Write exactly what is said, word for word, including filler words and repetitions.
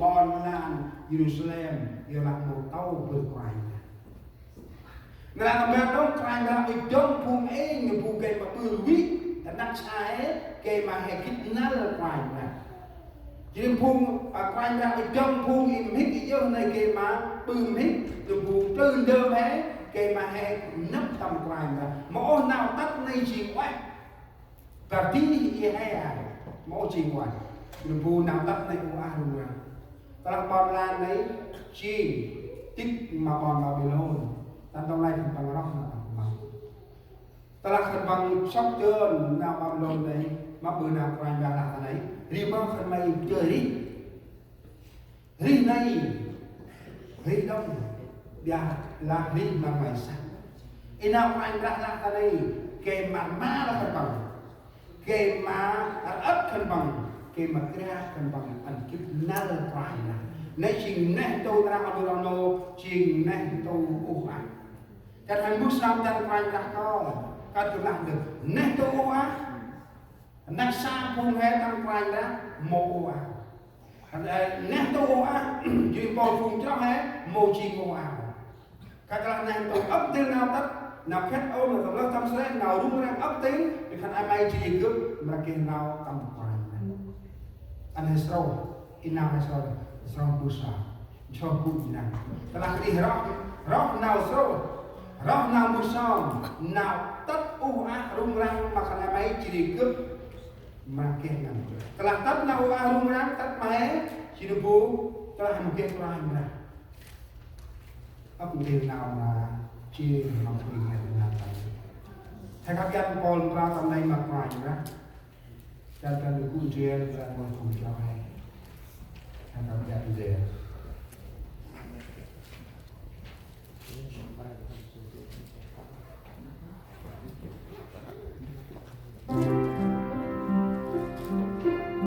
ƀon lan Yêrusalem, yor lah mâu tât bơh Kôranh Brah. Nar aơ tâm ban đŏng Kôranh Brah ŭch dŏng phung êng, phung gay ma ƀư vĭ, ta năk sa he, gay ma he gĭt năl Kôranh Brah. Jêh ri phung, a, Kôranh Brah ŭch dŏng phung i mhĭk i yơh nây gay ma ƀư mhĭk, tâm phung tlư ndơm he, gay ma he nâp tâm Kôranh Brah. Mâu ôh nau tât nây jêng ueh. Bar di i he a, mâu jêng ueh. Nơm bu nau tât nây u ah rŭng răng. Tơlah ƀon lan nây jêng tĭt ma ƀon Ƀaƀilôn. Tăn tông nây khân păng roh nau tât ma. Tơlah khân păng sŏk dơn nau Ƀaƀilôn nây, ma ƀư nau Kôranh Brah lah ta nây. Ri ma khân may dơi rih. Rih nây, rih đŏng, ƀiă lah rih ma may săk. I nau Kôranh Brah lah ta nây, gay ma rmah lah khân păng. Gay ma rơ̆t khân păng, gay ma krah khân păng, ăn gĭt năl Kôranh Brah. Nây jêng neh ntu ta răng a du răng nô, jêng neh ntu uh ah. Kơt hăn mbơh sơm dăn Kôranh Brah kơl, kơt gâp lah ndơ, neh ntu uh ah. Năk sa phung he tâm Kôranh Brah mâu ôh a. Neh ntu ôh a, jêng mpôl phung chroh he mâu jêng ôh a. Kăt lah neh ntu ăp dâng nau tât, nau khât ôh, nau tâm lơh tâm sreh, nau rŭng răng ăp dâng, ri khân ay may jêh ri gâp mra geh nau tâm Kôranh Brah. Ăn he srôh, i nau he srôh, srôh mbơh sơm. Srôh gŭ jêng nau. Tơlah rih roh, roh nau srôh, roh nau mbơh sơm, nau tât uh ah rŭng răng ma khân ay may jêh ri gâp mra geh nau. Tơlah tât nau uh ah rŭng răng, tât ma he, jêh ri bu, tơlah mâu geh Kôranh Brah. Ăp ntil nau ma, jêh nau kring he nau tât. He kăp jăn Pôl mra tâm nây ma Kôranh Brah. Jăn ta nư gŭ ndrel, jăn mâu gŭ jao he. Jăn ta jăn ndrel.